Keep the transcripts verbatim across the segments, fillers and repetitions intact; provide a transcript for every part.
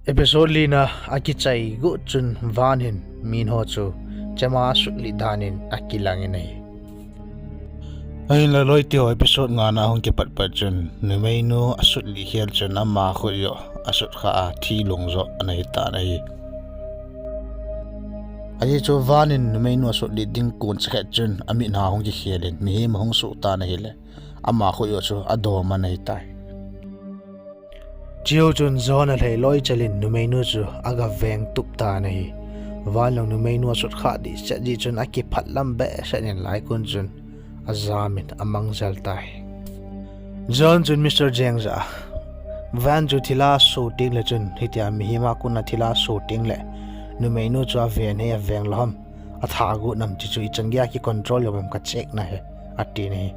Episode lina akichai got chun Van hin Min ho chu chema sutli danin akilang in ahi. Ahinla loi ti ho episode ngana ahung kipat pat chun numeinu asutli khel chun ama khut joh asut kha a thi lung joh ana hi tan ahi. Ahi chu Van in numeinu asutli ding kon chakhat chun amit na hung kikhel in mihem ahung suh tan ahile ama khut joh chu adom ana hi tai. Chio chun John alhai loi chalin numeinu chu aga veng tup tan ahi. Van long numeinu asut kha di chet ji chun akiphat lam be set in lai kun chun ajam in amang jal tai. John chun Mister Jeng ja Van chu thila so ting le chun hitia mihem a kun a thila so ting le numeinu chu aven hei aveng lou ham atha got nam ti chu ichan gei a kicontrol lou ham ka check na he ati na hi.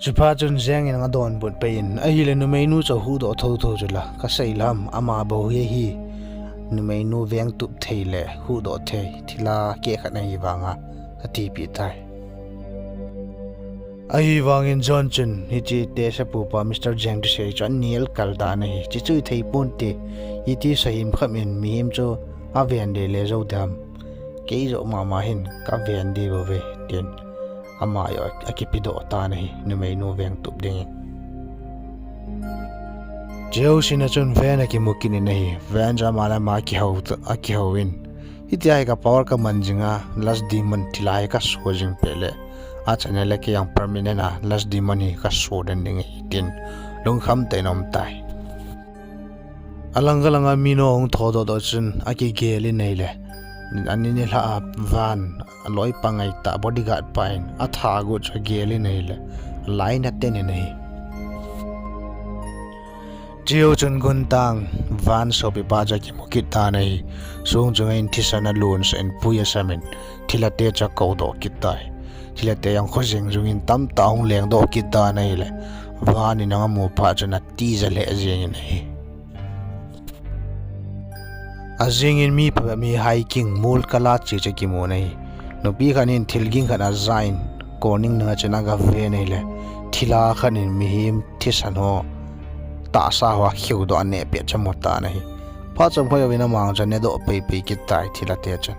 Chuphat chun Jeng in adonbut pei in ahile numeinu chu ahuhdoh thotho chu la kasei lam ama bou hi hi numeinu veng tup thei le huhdoh thei thila keh khat ahi vanga atipeh tai. Ahivangin John chun hiche test apupa Mister Jeng thusei chu anel kal dan ahi. Chuchu ithei ponte, iti sahim kham in mihem chu aven le le jou dam. Kei joh mama hin kaven di bou ve tin ama joh akipedoh tan ahi numeinu veng tup dingin. Chio sina chun Van akimu kit in ahi. Van chu ama le ama akihou in hitia hi ka power kaman jinga last demon thila hi kaso jing peh le achane le kei jong permanent a last demon hi kaso den ding ahi tin lungkham tah in aum tai. Alang kalanga Min ho hung thodoh doh chun akigel in ahile ani nilhah a Van aloi pa ngaitah bodyguard pa in atha got chu agel in ahile alainat ten in ahi. Chio chun guntang Van sopipa chu akimu kit tan ahi. Song chunga in thisan alonsah in pui asam in thilhate chu akoudoh kit tai. Thilhate jong khojing jung in tamtah hung lengdoh kit tan ahile Van in jong amu phat chun atija lheh jeng in ahi. Ajing in mi phabep mi hiking mol kala che chu kimun ahi. Nupi khat in thil ging khat aja in koning nunga chun aga ven ahile thila khat in mihem thisan ho tahsa ho akheudoh aneh pet chu amu tan ahi. Phat chomkhat jouvin ama jong chu anedoh peipei kit tai thilhate chun.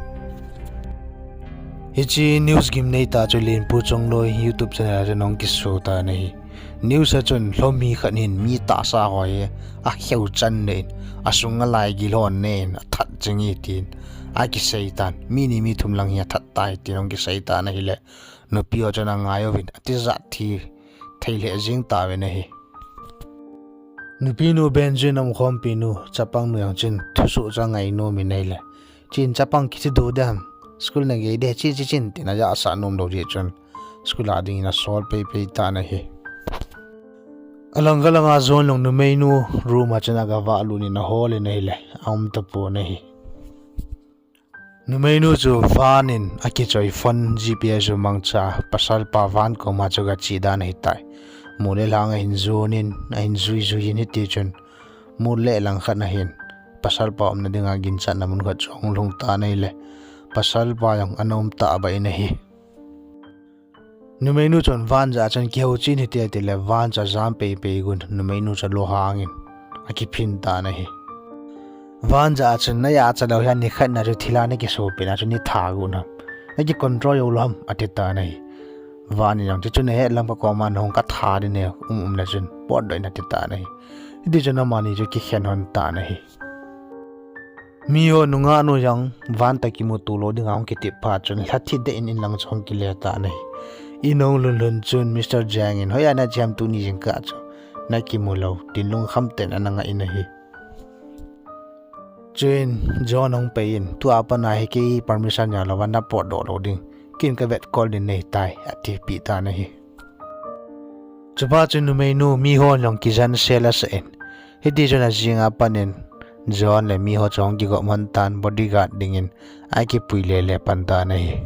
Hiche news gimnei tah chu Lenpu Chongloi YouTube channel a chun ahung kiso tan ahi. News a chun lhomi khat in mi tahsa ho hi akheu chan le in asunga laigil ho ane in athat jing e tin akisei tan. Mi ni mi thum lang hi athat tai tin ahung kisei tan ahile nupi ho chun angai uvin atijat thi thei lheh jeng tauvin ahi. Nupinu Benjin umkhompinu chapangnu jong chun thusoh chu angainom in ahile, chin chapang kithi doh ding ham, school nagei ding chi chi chin tin ajahsah nom lou jeh chun school a dingin asol peipei tan ahi. Alang kalanga John long numeinu room a chun agavah lut in ahol in ahile aum tapon ahi. Numeinu chu Van in akichoi phone G P S chu mangcha pasalpa Van koma chu gache dan ahitai. Mol le lhang ahin jon in ahin jui jui in hitichun mol le lang khat ahin pasalpa umna dinga ginchatna mun khat chu ahung lhung tan ahile pasalpa jong ana um tahbeh in ahi. Numeinu chun Van jah a chun kihouchen hite atile Van chu ajam peipei got in numeinu chu lohang in akiphin tan ahi. Van jah a chun najahcha lou hi nikhat na chu thilha nakisopeh na chu nitha got ham, nakicontrol jou lou ham ati tan ahi. Van in jong chuchu nahet lam kakoma nahung katha ding e, um um le chun potdoh in ati tan ahi. Hitichun amani chu kikhen lhon tan ahi. Miho nungah nu jong Van toh kimuto lou dinga hung kitep phat chun lhathi deh in inlang chu hung kile tan ahi. In ahung lhun lhun chun Mister Jang in hoiya nache ham tuni jingkah chu nakimu lou tin lungkham tah in ana ngah in ahi. Chuin John ahung pei in tua pat a hi kei permission jal louva napotdoh lou ding, ken kavetkol ding nahitai atipeh tan ahi. Chuphat chun numeinu mihon jong kijen sel asah in, hitichun ajing apat in John le miho chu ahung kigop lhon tan bodyguard dingin akipui lele pan tan ahi.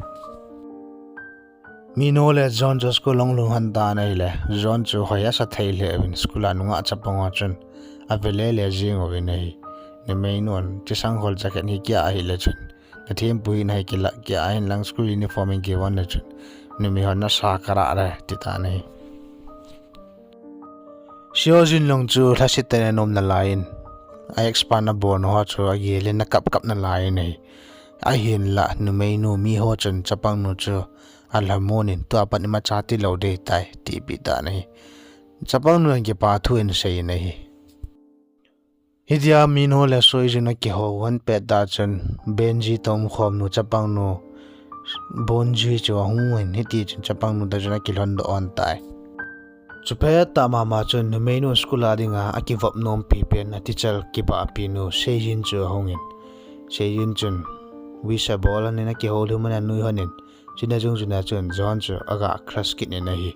Min ho le John chu school ahung lhung lhon tan ahile John chu hoi asa thei lheh uvin school a nungah chapang ho chun ave lele jeng uvin ahi. Numeinun chesang khol jacket hi kia ahile chun nathempu hi nahi kila kia ahin lang school uniform in kivon le chun numei hon nasa karah le ti tan ahi. Seojin long chu lhaset tah in anom nalai in a ex pa na bol nu ho chu agel in akap kap nalai in ahi. Ahinlah numeinu Miho chun chapangnu chu alhamon in tua pat imacha tilou ding tai atipeh tan ahi. Chapangnu in kipathu in asei in ahi. Hitia Minho le Seojin akihou lhon pet tah chun Benji toh umkhom nu chapangnu Bonji chu ahung in hiti chun chapangnu toh chun akilhon doh lhon tai. Chupet tah mama chun numeinu school a dinga akivop nompi pen a teacher kibahpi nu Seijin chu ahung in, Seijin chun wish abol lhon in akihoulim lhon in anui lhon in, chuna jung chuna chun John chu aga crush kit in ahi.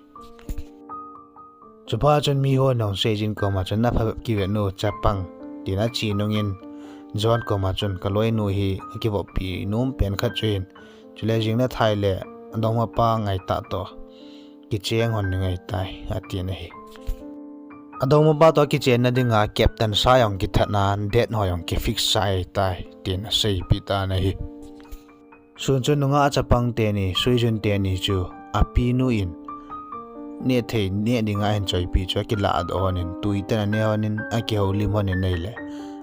Chuphat chun Miho in Seijin koma chun napha bep kivet nu chapang tin achi nung in John koma chun kaloinu hi akivoppi nom pen khat chu hin, chule jing nathai le adongmapa ngaitah toh kicheng lhon ding ahitai atin ahi. Adongmapa toh kichenna dinga Captain Sa jong kithatna date ho jong kifix sa ahitai tin aseipeh tan ahi. Sun chun nungah chapang teni, Seijin teni chu apinu in neh thei neh dinga ahin choipeh chu akilah doh lhon in tui tah in aneh lhon in akihoulim lhon in ahile,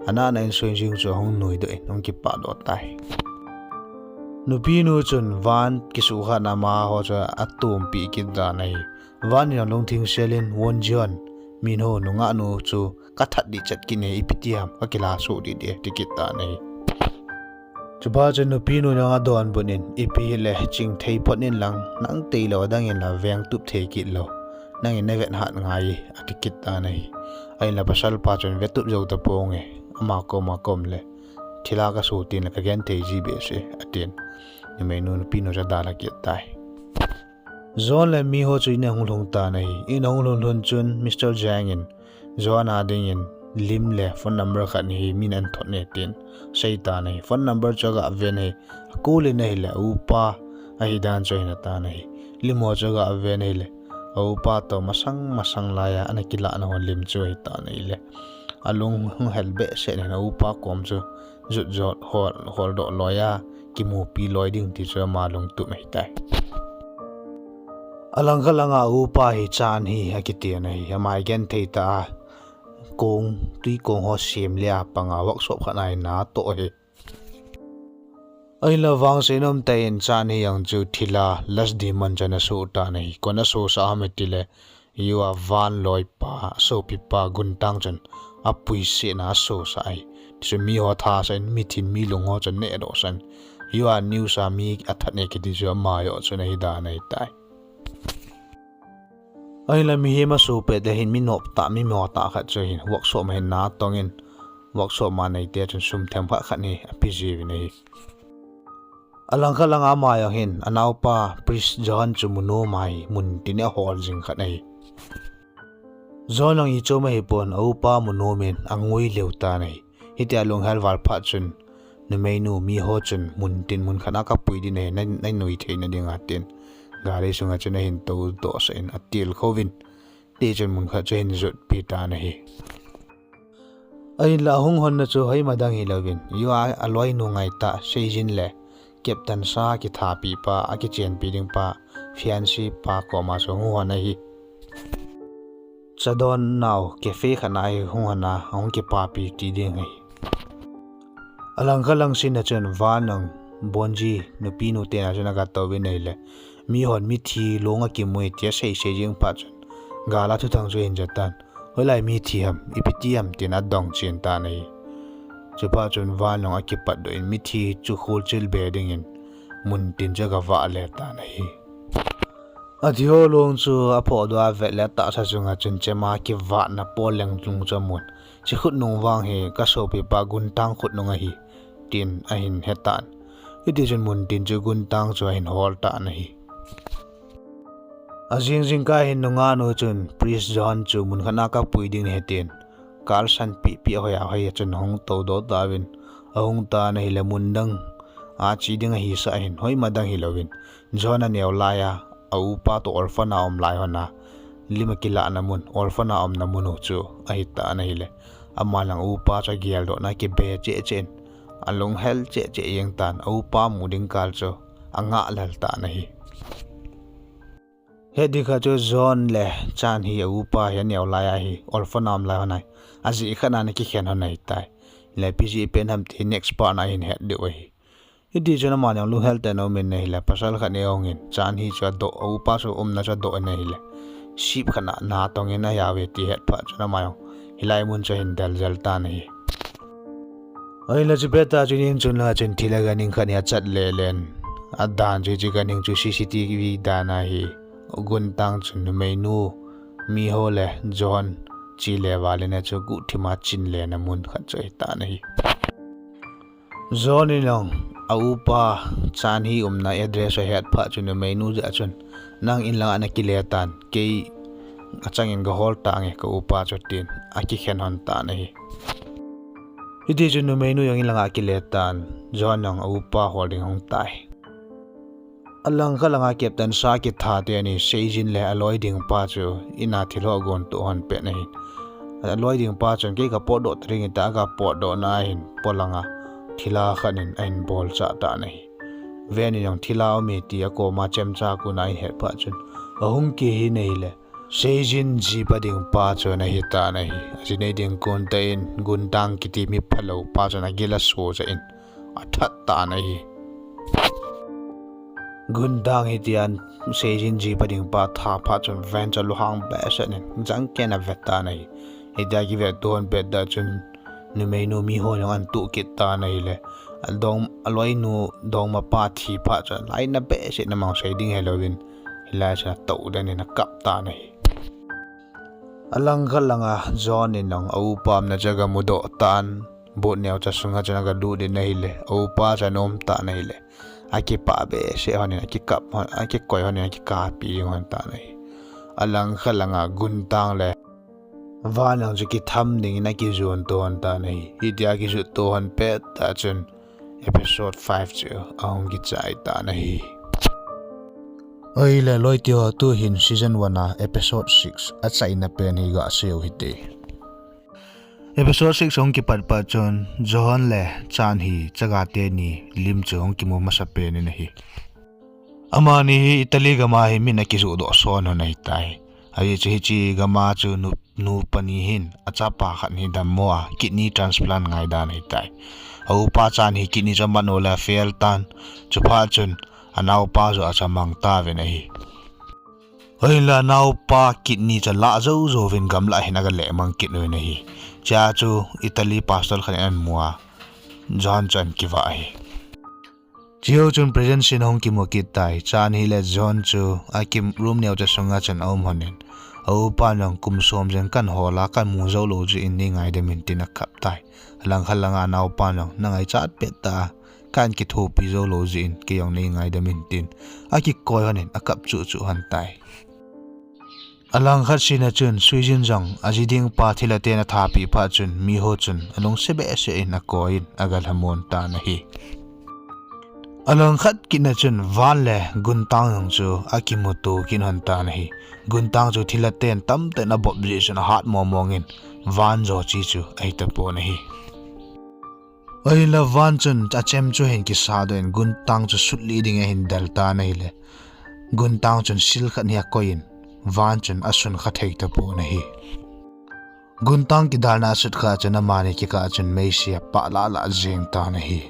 anahna in Seijin chu ahung nuidoh in ahung kipah doh tai. Nupinu chun Van kisuhkhatna amaho chu atompeh kit tan ahi. Van in jong lungthim sel in, Wonji in Minho nungah nu chu kathat ding chet kit e, ipi ti ham, kakilahsoh ding ding e, ati kit tan ahi. Chuphat chun nupinu in jong adonbut in, ipi hile chingthei phot in lang, nang tailou adang in la vengtup thei kit lou, nangin navet hat ngai e, ati kit tan ahi. Ahinla pasalpa chun vetup jou taponge, ama koma kaum le thilha kasoh tengle kagenthei ji behseh e, atin numeinu nupinu chu adalha kit tai. John le Miho chu in ahung lhung tan ahi. In ahung lhun lhun chun Mister Jang in John a dingin lim le phone number khat hi min ahin thot e tin asei tan ahi. Phone number chu aga ven ahi, akou in ahile aupa ahidan chu ahin he tan ahi. Lim ho chu aga ven ahile aupa toh masang masang laiya ana kilahna ho lim chu ahitan ahile, alung hung hel behseh in aupa kom chu jot jot hol, holdoh loi a kimupi loi ding ti chu ama lungtup ahitai. Alangkhat langa aupa hi Chan Hee akiti in ahi, ama hi genthei tah a kong, twi kong ho sem le a panga workshop khat a hin atoh ahi. Ahinla vangset umtah in Chan Hee jong chu thilha lust demon chu ana soh tan ahi. Koin asohsah ham itile, hiuva Van loipa, asopipa Guntang chun apuisetna asohsah ahi. Tichun miho athasah in, mithi in, mi lung ho chu anehdohsah in, hiuva news a mi athat e kiti chu ama joh chun ahidan ahitai. Ahinla mihem asoh pet le hin mi noptah, mi motah khat chu hin workshop a hin ana tongin, workshop a neite chun sum themkhat khat hi apejiuvin ahi. Alangkhat langa ama jong hin anaopa Priest John chu munom a hi muntin in ahol jing khat ahi. John jong ichom ahipon, aupa munom in angui lheh tan ahi. Hitia alunghel val phat chun numeinu Miho chun muntin mun khat a kapui ding ahi, na, nanui theina dinga tin gari sunga chun ahin toudohsah in atilkhouvin, tichun mun khat chu ahin jotpi tan ahi. Ahinla ahung lhonna chu hoima dang hilouvin, hiuva aloinu ngaitah Seijin le Captain Sa kithapipa, akichenpi dingpa, fiancé pa koma chu ahung lhon ahi. Chadon nau cafe khat a hi ahung lhon a, ahung kipapi ti ding ahi. Alangkhat lang scene a chun Van jong Bonji nupinu tena chun agatouvin ahile, mihon mithi long akimui tia seisei jing phat chun, gal a thuthang chu ahin jatan. Hoilai mithi ham, ipi ti ham tin adong chen tan ahi. Chuphat chun Van jong akipatdoh in mithi chu kholchil be dingin muntin chu agavah le tan ahi. Athiho long chu aphohdoh a avet le atahsa chunga chun chema kivahna poleng lung chu amun. Chi khutnung vang hi kasopipa Guntang khutnung ahi, tin ahin hetan. Hitichun muntin chu Guntang chu ahin hol tan ahi. Ajing jingkah hin nungahnu chun Priest John chu mun khat a kapui ding ahi tin, kalsan pehpeh a hoi a hoi a chun ahung toudoh tauvin, ahung tan ahile mun dang a che ding ahisah in, hoima dang hilouvin, John aneo laiya aupa toh orphan a um lai lhon a, lim akilahna mun, orphan a umna mun u chu ahitan ahile, aman jong aupa chu ageldohna akibe cheh cheh in, alunghel cheh cheh jeng tan, aupa mu ding kal chu angah lel tan ahi. Hetding khat chu John le Chan Hee aupa hi aneo laiya hi orphan a um lai lhon a hi Ajeh khat na ana kikhen hon ahitai. Le ipi jeh pen ham ti next part na hin het diu ahi. Hiti chun amani jong lunghel tah in aumin ahile, pasal khat in ahungin, Chan Hi chu adoh, a upa chu umna chu adoh in ahile, sip khat na, na tongin ahi uve ti ahet phat chun ama jong hilai mun chu ahin del jel tan ahi. Ahinla chupet tah chun in chun langa chun thil a ganhing khat hi achat lelen. Adan chu hiche ganhing chu C C T V dan ahi. Guntang chun numeinu Miho le John che le val in a chu guhthima chin lena mun khat chu ahitan ahi. John in jong a upa Chan Hi umna address ahet phat chun numeinu jeh a chun, nang in langa na kile tan, kei achangin gahol tange ka upa chu, tin akikhen hon tan ahi. Hiti chun numeinu jong in langa akile tan, John jong a upa hol ding ahung tai. Alangkhat langa captain sa kitha teni Seijin le aloi ding pa chu ina thil ho agon toh hon pet ahin. Aloi ding pa chun kei kapotdoh ta ding ahi tia aga potdoh na ahin polanga thila khat in ahin bolchah tan ahi. Ven in jong thila aume ti akoma chemcha kon a ahin het phat chun, ahung kihin ahile, Seijin jipa ding pa chu ana hitan ahi. Ajinei ding kon tah in Guntang kiti mi phalou pa chun agil aso jeh in athat tan ahi. Guntang hitian Seijin jipa ding pa atha phat chun Van chu alunghang behseh in jangken ave tan ahi. Hitia kive toh hon pet tah chun numeinu Miho jong ahin toh kit tan ahile, adong, aloinu dongma pa thi phat chun lainat behseh in amang sei ding helouvin hilai chun atoh den in akap tan ahi. Alangkhat langa John in jong a upa umna chu aga mudoh tan, boat neocha sunga chun aga lut in ahile, a upa chu ana um tan ahile, akipah behseh hon in akikap hon, akikoi hon in akikapi jing hon tan ahi. Alangkhat langa Guntang le Van jong chu kitham dingin akijon to hon tan ahi. Hitia akijot to hon pet tah chun episode five chu ahung kichai tan ahi. Ahile loite ho, tuhin season one a episode six achaina pen hi gasei u hite. Episode six ahung kipat pat chun John le Chan Hi chaga teni lim chu ahung kimu masapen in ahi. Amani hi Italy gama hi min akijoh doh son hon ahitai. Ajeh chu hiche gama chu nu, nupa ni hin achapa khat hi dammo a kidney transplant ngaidan ahitai. A upa Chan Hi kidney chu amat u le afail tan. Chuphat chun anaopa joh a chu amang tauvin ahi. Ahinla anaopa kidney chu alah jou jouvin gamlah hin aga lehmang kit uvin ahi. Chea chu Italy pastor khat in amu a, John chu ahin kivah ahi. Chehou chun present scene ahung kimu kit tai. Chan Hi le John chu aki room neocha sunga chun aum hon in, a upan jong kum som jeng kahin hol a kahin mu jou lou jeh in neingaidam in tin akap tai. Alangkhat langa anaopan jong, nangaichat pettah a kahin kithopi jou lou jeh in kei jong neingaidam in tin akikoi hon in akap chuh chuh hon tai. Alangkhat scene a chun Suijin jong aji ding pa thilha ten athat peh phat chun Miho chun alungset behseh in akoi in aga lhamon tan ahi. Alangkhat kit na chun Van le Guntang jong chu akimuto kit hon tan ahi. Guntang chu thilha ten tamtah in abop jeh chun ahat mongmong in Van joh che chu ahi tapon ahi. Ahinla Van chun achem chu ahin kisatdoh in Guntang chu sutlih ding ahin del tan ahile, Guntang chun sil khat hi akoi in Van chun asunkha thei tapon ahi. Guntang kidalna asut kha chun amani kikah chun meisei apah lah lah jeng tan ahi.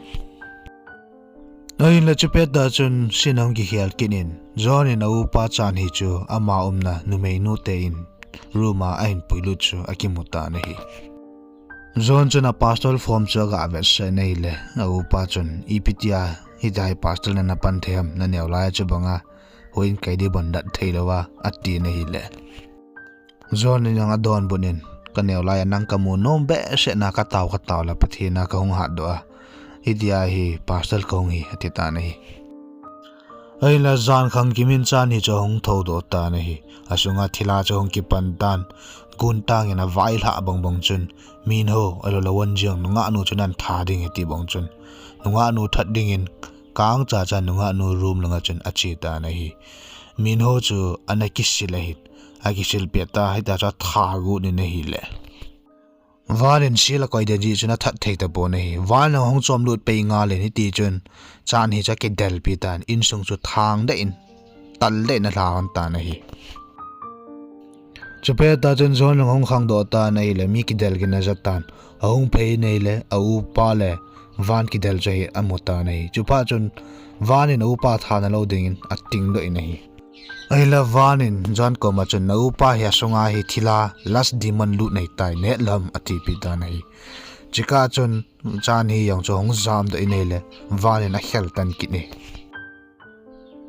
Ahinla chupet tah chun scene ahung kikhel kit in John in a upa Chan Hi chu ama umna numeinu te in room a ahin puilut chu akimu tan ahi. John chun a pastor form chu aga vetsah in ahile, a upa chun, ipi tia hitia hi pastor na napan thei ham, naneo lai a chu banga houin kai ding bon dat thei lou a, atin ahile, John in jong adonbut in, kaneo lai a nang kamu nom behseh na, katao katao le Pathen a kahung hatdoh a, hitia hi pastor kahung hi, ati tan ahi. Ahinla jan khangkim in Chan Hi chu ahung thoudoh tan ahi. Asunga thilha chu ahung kipan tan. Guntang in availhah bangbang chun, Minho, ahilou le Won jong nungahnu chu nahin tha ding ahi ti bang chun, nungahnu that dingin kangcha cha nungahnu room langa chun ache tan ahi. Minho chu ana kisil ahin, akisil pet tah, hitia chu atha got in ahile, Van in sil akoi den jeh chun athat thei tapon ahi. Van in ahung chomlut pei ngal in hiti chun Chan Hi chu akidelpi tan, insung chu thangdeh in, taldeh in alha hon tan ahi. Chupet a chun John jong ahung khangdoh tan ahile mi kidel gin aja tan. Ahung phei in ahile a upa le Van kidel chu hi amu tan ahi. Chuphat chun Van in a upa tha nalou dingin atingdoh in ahi. Ahile Van in John koma chun, "Na upa hi asunga hi thilha lust demon lut ahitai, neh lou ham?" atipeh tan ahi. Chukah chun Chan Hi jong chu ahung jamdoh in ahile Van in akhel tan kit in ahi.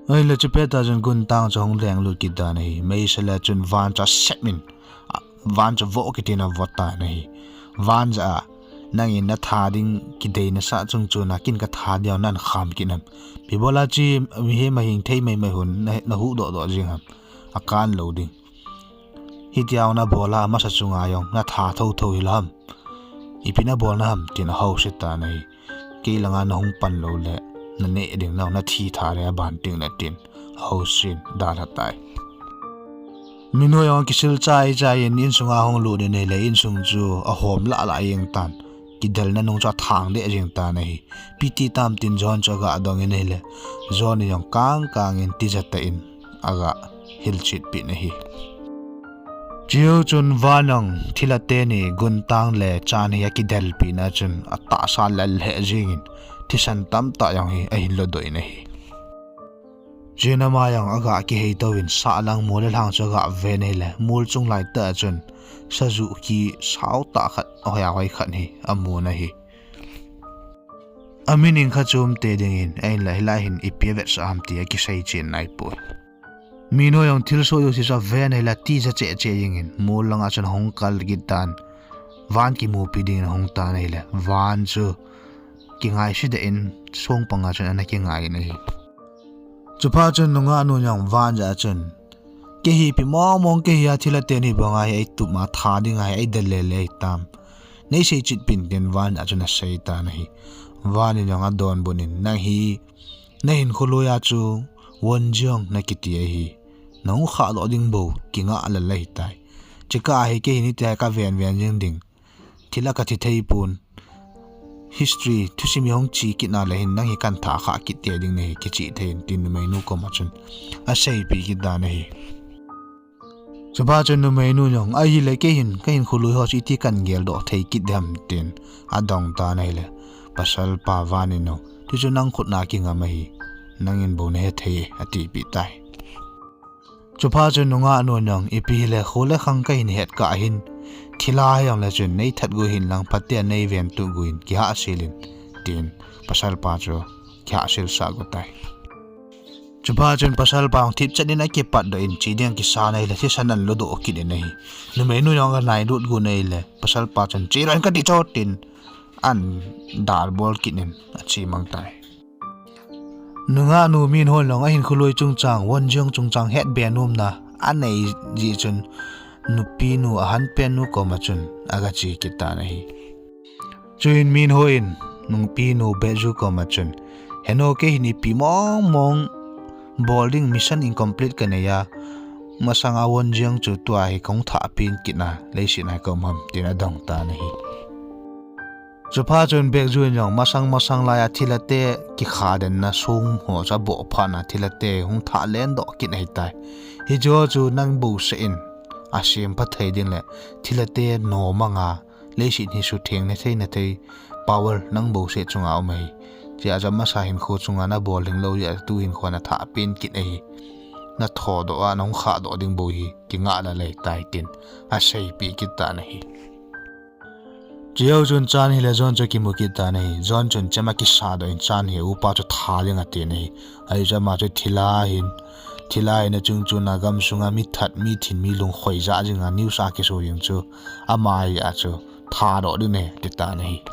Ahile chupet a chun Guntang chu ahung lenglut kit tan ahi. Meisel a chun Van chu asep in, a, Van chu vo kit in avo tan ahi. Van jah a, "Nangin natha ding kidei nasah chung chun a ken katha ding nan kham kit nam? Ipi bola chi mihem ahing thei maimai hon na, nahuhdoh doh jing ham? Akan lou ding. Hitia nabol a amasa chunga jong natha thotho hilou ham? Ipi nabol na ham?" tin ahouse tan ahi. "Kei langa nahung pan lou le naneh ding, nang nathi tha le aban ding na," tin ahouse in adalha tai. Min ho jong kisil chai chai in insunga ahung lut in ahile insung chu ahom lah lah jeng tan. Kidelna nung chu athang deh jeng tan ahi. Ipi ti tam tin John chu aga dong in ahile John in jong kang kang in tija tah in aga hilchetpeh in ahi. Chujou chun Van jong thilha teni Guntang le Chan Hi akidelpina chun atahsa lel lheh jeng in thisan tamtah jong hi ahin lodoh in ahi. Chun ama jong aga kihei tou in sahlang mol le lhang chu aga ven ahile mol chung lai tah a chun sajuh ki sao tah khat, ahoi ahoi khat hi amun ahi. Amin in kha chom tei dingin, ahinla hilai hin ipi avetsah ham ti akisei chen naipoi. Min ho jong thilsoh jouse chu aven ahile atija cheh cheh jeng in, mol langa chun ahung kal kit tan. Van kimupi dingin ahung tan ahile, Van chu kingaise deh in, song panga chun ana kingai in ahi. Chuphat chun nungah nun jong Van jah a chun, "Kei hi ipi mong mong kei hi a, thilha teni banga hi eitup a tha dinga hi eidel le le hitam? Neisei chetpeh in," tin Van jah a chun asei tan ahi. Van in jong adonbut in, "Nang hi nahinkho lui a chu Won Jeong nakiti ahi. Nahung khahdoh ding bou kingah lel ahitai. Chukah hi kei hin hitia kaven ven jeng ding. Thilha kathi thei pon. History thusim hi hung che kit na le hin nang hi kahin tha khah kit tei ding nahi, kichih thei in," tin numeinu koma chun aseipeh kit tan ahi. Chuphat chun numeinu jong, "Ahile kei hin kahinkho lui ho chu iti kahin geldoh thei kit dem?" tin adong tan ahile, pasalpa Van in, "Ti chu nang khut na kingam ahi, nangin bou nahe thei e," atipeh tai. Chuphat chun nungah nun jong, "Ipi hile kho le khang kahin het kah hin, thilha hijongle chun neithat gu hin lang, phatea neiven tup gu hin, kihahsel in," tin pasalpa chu kihahsel sah gu tai. Chuphat chun pasalpa jong thipchet in akipatdoh in, che ding akisa in ahile thisan ahin lodoh kit in ahi. Numeinu jong aga nailut gu in ahile, pasalpa chun, "Che lou in kati chu," tin ahin dalbol kit in ache mang tai. Nungah nu Min Hon jong ahinkho lui chungchang, Won Jeong chungchang hetbe nomna anei jeh chun, nupinu ahanpen nu koma chun aga che kit tan ahi. Chuin Min Hon in nupinu Baek Ju koma chun, "Heno, kei hin ipi mong mong bol ding, mission incomplete kanei a, masanga Won Jeong chu tua hi kahung thah pen kit a, leiset a hi kaum ham?" tin adong tan ahi. Chuphat chun Baek Ju in jong masang masang laiya thilha te kikha den na song ho chu aboh phat na thilha te hung thah lendoh kit ahitai. Hiche chu nang bouseh in asempha thei ding le thilha te nom anga leiset hi sutheng na thei na thei, power nang bouseh chunga um ahi. Chea chu amasa hinkho chunga nabol ding lou jeh a tu hinkho nathah pen kit ahi. Nathodoh a nahung khahdoh ding bou hi kingah lel ahitai, tin aseipeh kit tan ahi. Chujou chun Chan Hi le John chu akimu kit tan ahi. John chun chem a kisadoh in Chan Hi upa chu tha ding ati in ahi. Ahi chu ama chu thilha hin, thilha hin achung chun a gamsunga mi that, mi thin, mi lungkhoi ja jinga news a kiso jing chu ama hi a chu thadoh ding ahi ati tan ahi.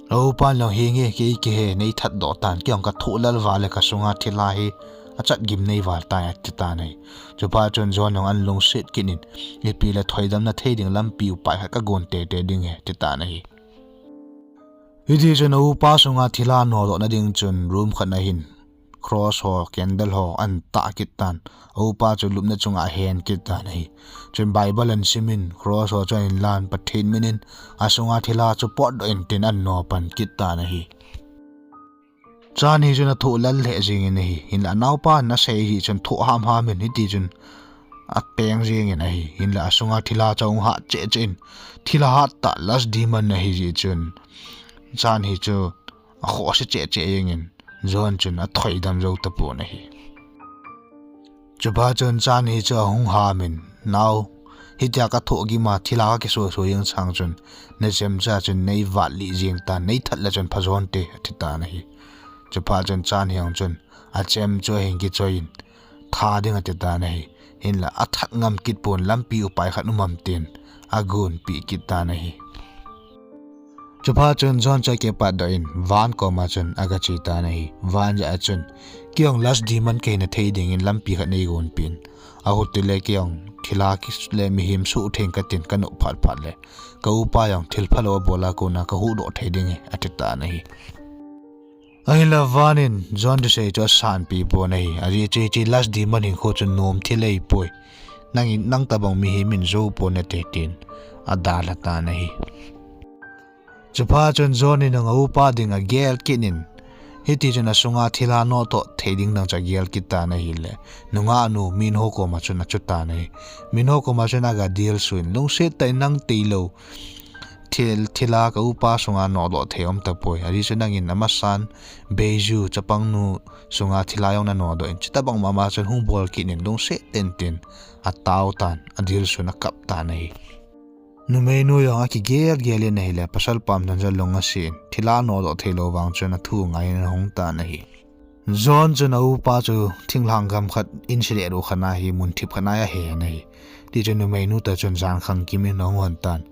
A upan jong, "Henge, kei kihe, neithat doh tan, kei jong kathoh lel val e, kasunga thilha hi achat gim nei val tai," ati tan ahi. Chuphat chun John jong ahin lungset kit in, "Ipi le thoidam na thei ding lampi upai khat kagon tei tei ding e," ati tan ahi. Hiti chun a upa sunga thilha nodoh na ding chun room khat na hin cross ho, candle ho ahin tah kit tan. A upa chu lupna chunga ahen kit tan ahi. Chun Bible ahin sim in, cross ho chu ahin lan, Pathen min in asunga thilha chu potdoh in tin ahin nopan kit tan ahi. Chan Hi chun athoh lel lheh jeng in ahi. Hinla anaopa in asei jeh chun thoh ham ham in hiti chun apeng jingin ahi. Hinla asunga thilha chu ahung hat cheh cheh in, thilha hat tah lust demon ahi jeh chun, Chan Hee chu akhoh se cheh cheh jingin, John chun athoi dam jou tapon ahi. Chuphat chun Chan Hee chu ahung hamin, nao, hitia kathoh gima thilha kakisuh suh jing chang chun, nachem cha chun nei vat lih jing tan, nei that le chun pha jonte, ati tan ahi. Chuphat chun Chan Hee jong chun, achem chu ahin kichoiyin, tha ding ati tan ahi. Hinla athat ngam kit pon, lampi upai khat um am tin, agonpeh kit tan ahi. Chuphat chun John chu akipatdoh in, Van koma chun agache tan ahi. Van jeh a chun, keijong lust demon kahina thei dingin lampi khat neigonpeh in, ahutile keijong thilha kile mihem suhtheng katin kanop phat phat le, ka upa jong thil phalou abol a kona kahuhdoh thei ding ahi, ati tan ahi. Ahinla Van in John thusei chu asanpeh pon ahi. Ajeh chu hiche lust demon hinkho chu nom thil ahipoi. Nangin, nang tobang mihem in jou pon nate tin, adalha tan ahi. Chuphat chun John in jong aupa dinga agel kit in, hitichun asunga thilha nodoh thei ding dang chu agel kit tan ahile, nungahnu Minho koma chun achu tan ahi. Minho koma chun agadilsuh in, lungset tah in nang tailou thil, thilha ka upa sunga nodoh thei aum tapoi. Ajeh chu nangin amasan Bae Joo chapangnu sunga thilha jong nanodoh in, chutobang mama chun hung bol kit in, lungset tah in tin, atao tan, adilsuh in akap tan ahi. Numeinu jong akigel gel in ahile, pasalpa umdan chu alung asen, thilha nodoh theilou vang chun athu ngaiyin ahung tan ahi. John chun aupa chu thinglhang gam khat, insilet u khat na hi, mun thip khat na ahen ahi. Tichun numeinu toh chun jan khangkim in ahung hon tan,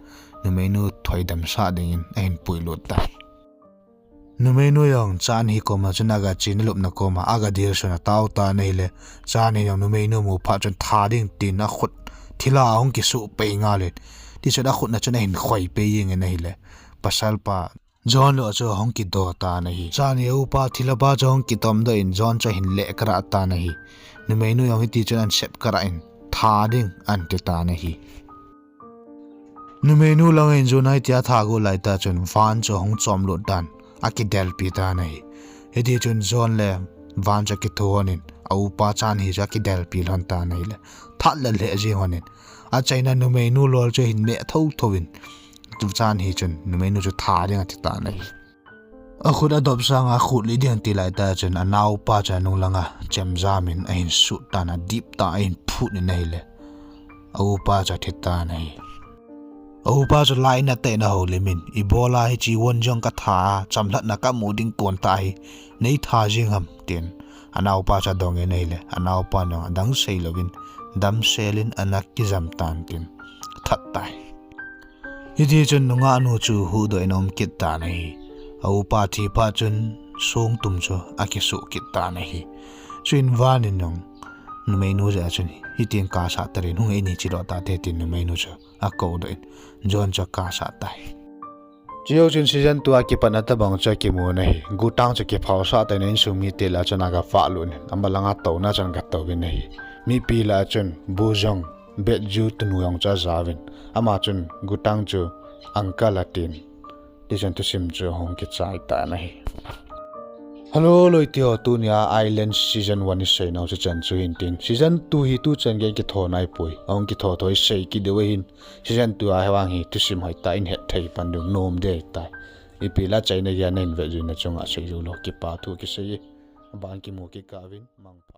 numeinu thoidamsah dingin ahin puilut tai. Numeinu jong Chan Hee koma chun agache in, alupna koma agadilsuh in atao tan ahile, Chan Hee jong numeinu amu phat chun tha ding tin akhut thilha ahung kisuh pei ngal in, tichun akhut na chun ahin khoi pei jengin ahile, pasalpa John lo chu ahung kido tan ahi. Chan Hee upa thilhapa chu ahung kitomdoh in, John chu ahin lehkarah tan ahi. Numeinu jong hitichun ahin sepkarah in, tha ding ahin ti tan ahi. Numeinu langa hin John hitia atha got laitah chun Van chu ahung chomlut tan, akidelpi tan ahi. Hitichun John le Van chu akithohon in, aupa Chan Hee chu akidelpi lhon tan ahile, that le lheh jeng lhon in, achaina numeinu lol chu ahin meh thotho in, Chan Hee chun numeinu chu tha ding ati tan ahi. Akhut adop sanga akhut lih ding ati laitah chun anaopa chu anung langa chemjam in ahin sut tan, adip tah in ahin phut in ahile, aupa chu athi tan ahi. Aupa chu lainat tah in ahoulim in, ibola hiche Won Jung katha a, chamlhatna kamu ding kon tah hi, nei tha jeng ham tin, anaopa chu adong in ahile, anaopan jong adang seilouvin, damsel in ana kijam tan tin, athat tai. Hitichun nungahnu chu huhdoh in aum kit tan ahi. Aupa thi phat chun songtum chu akisuh kit tan ahi. Chuin Van in jong numeinu jeh a chun, hitin kasah taleng, hung eini chedoh tate tin numeinu chu akoudoh in, John chu akasah tai. Chujou chun season two a kipatna tobang chu akimun ahi. Gutang chu kiphaosah tah in insung mite lah a chun agavahlut in, amalanga touna chun agatouvin ahi. Mipi lah a chun Bu Jung, Bae Joo tunu jong chu ajaovin, ama chun Gutang chu uncle atin, tichun thusim chu ahung kichai tan ahi. Hello loiteho, tunia Island season one iseinau chu chan chu hin tin, season two hi tuchan gei kitho naipoi, ahung kitho tho isei kit diu ahin, season two a vang hi thusim hoitah in hetthei pan diu nom ding ahitai. Ipi lah a chaina geiya nahin vetjui na chunga seijou lou kipathu kisei e. Aban kimu kikah uvin, mangpha.